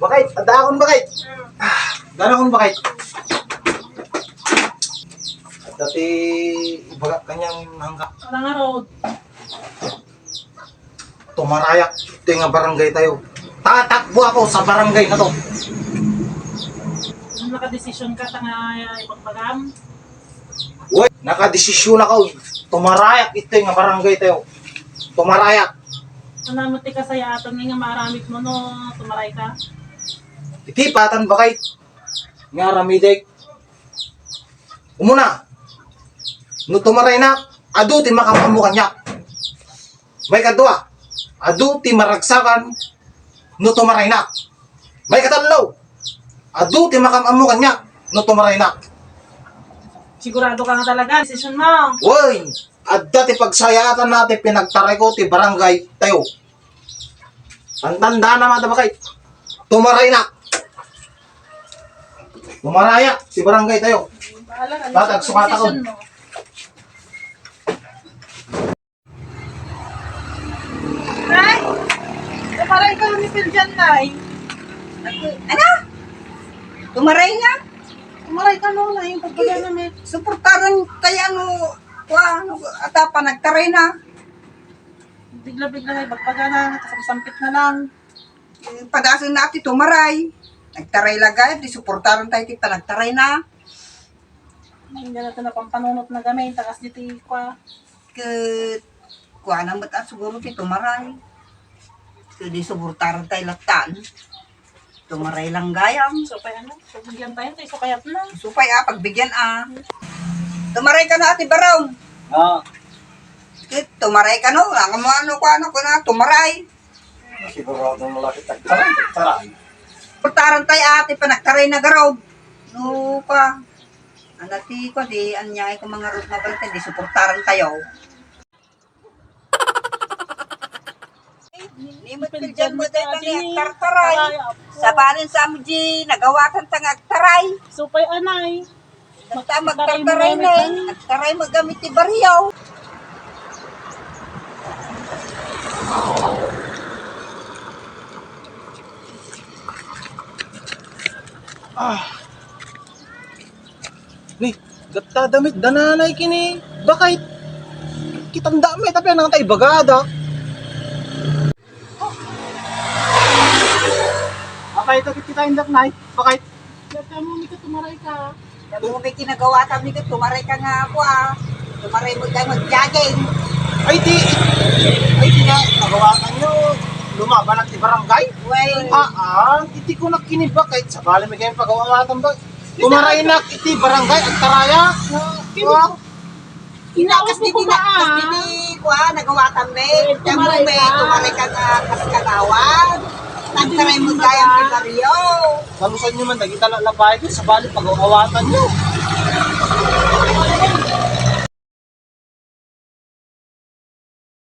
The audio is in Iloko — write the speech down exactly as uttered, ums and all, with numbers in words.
Bakit? Adda akon bakit? Adda akon bakit? Adda ti ibaga kaniam nangka. Wala nga road. Tumarayak iti nga barangay tayo. Tatakbo ako sa barangay na to. Nakadesisyon ka ta nga ibagbagam? Uy, nakadesisyon ako. Tumarayak iti nga barangay tayo. Tumarayak. Ano mo ti kasayaatan nga maaramid mo no tumaray ka? Iti patan bakit nga aramidek. Umuna, no tumaraynak, adu ti makam-ammo kaniak. Maikadua, adu ti maragsakan no tumaraynak. Maikatallo, adu ti makam-ammo kaniak no tumaraynak. Sigurado ka nga talaga, desisyon mo. Uy, adda ti pagsayaatan na ti pinagtaray ko ti barangay tayo. Tandaan na mga tabakay. Tumaraynak. Tumarayak ti barangay tayo. Bahala ka, Tatag, sukata ko. Desisyon mo. Nay, tumaray ka ni Piljan, Nay. Ano? Tumaray nga? Tumaray ka, no, Nay. Pagpagana, Nay. Suportaran tayo, ano, kuan, ano, ata pa nagtaray na. Bigla-bigla na ibagbaga na, nakasamsampit na lang. Eh, pag-asin na ti tumaray. Nagtaray lagay, di suportaran tayo ti panagtaray na. Hindi na ito na pampanunot na gamay, tagas dito ikwa. Ket, kuana met a siguro ti tumaray. Ket di suportaran tayo latan. Tumaray lang gayam. So, kaya ano? Pagbigyan tayo, tayo, so, kayat na. Supay, ah, pagbigyan, ah. Tumaray ka na, Ate Barong. Ah. Ket, tumaray ka, no? Ang ano, ano, kuana, kuana, tumaray. Sigurado nga laki tagtaran, tagtaran. Suportaran tayo, ate, panagtaray na garod. No, pa. Ano, ti, ko, di, anya, ko, mga rod, mabalta, di, suportaran tayo. Ni mo, Piljan mo, tayo, kami, agtartaray. Sabanan sa mo, di, nagawatan ta nga agtaray. Supay, anay. Basta magtartaray na eh. Nagtaray mo gamit ti baryo. Ah. Ni, gatta damit dananay kini. Bakit? Kitang dami, tapi anang tayo bagada. Apay ito, kita indak, Nay. Bakit? Ba't ka mo, Mika, tumaray ka? Ano may ginagawa ta, Mika? Tumaray ka nga ako, ah. Tumaray mo tayo mag-jogging. Ay, di. Ay, di nga. Nagawa ka nyo. Lumaban at barangay? Way. Ah, ah. Iti ko nakiniba kahit sa bali may kayong pag-awatan ba? Tumaray na iti barangay, agtaraya. Kini- Wow. Inakas di, inakas di, kuan, nagawatan mi. Eh, tumaray ka. Tumaray ka nga kas kagawad. Nagtaray mo gayam ti baryo. Balusan nyo man, dagita lalabay ko, sa bali pag-awatan nyo.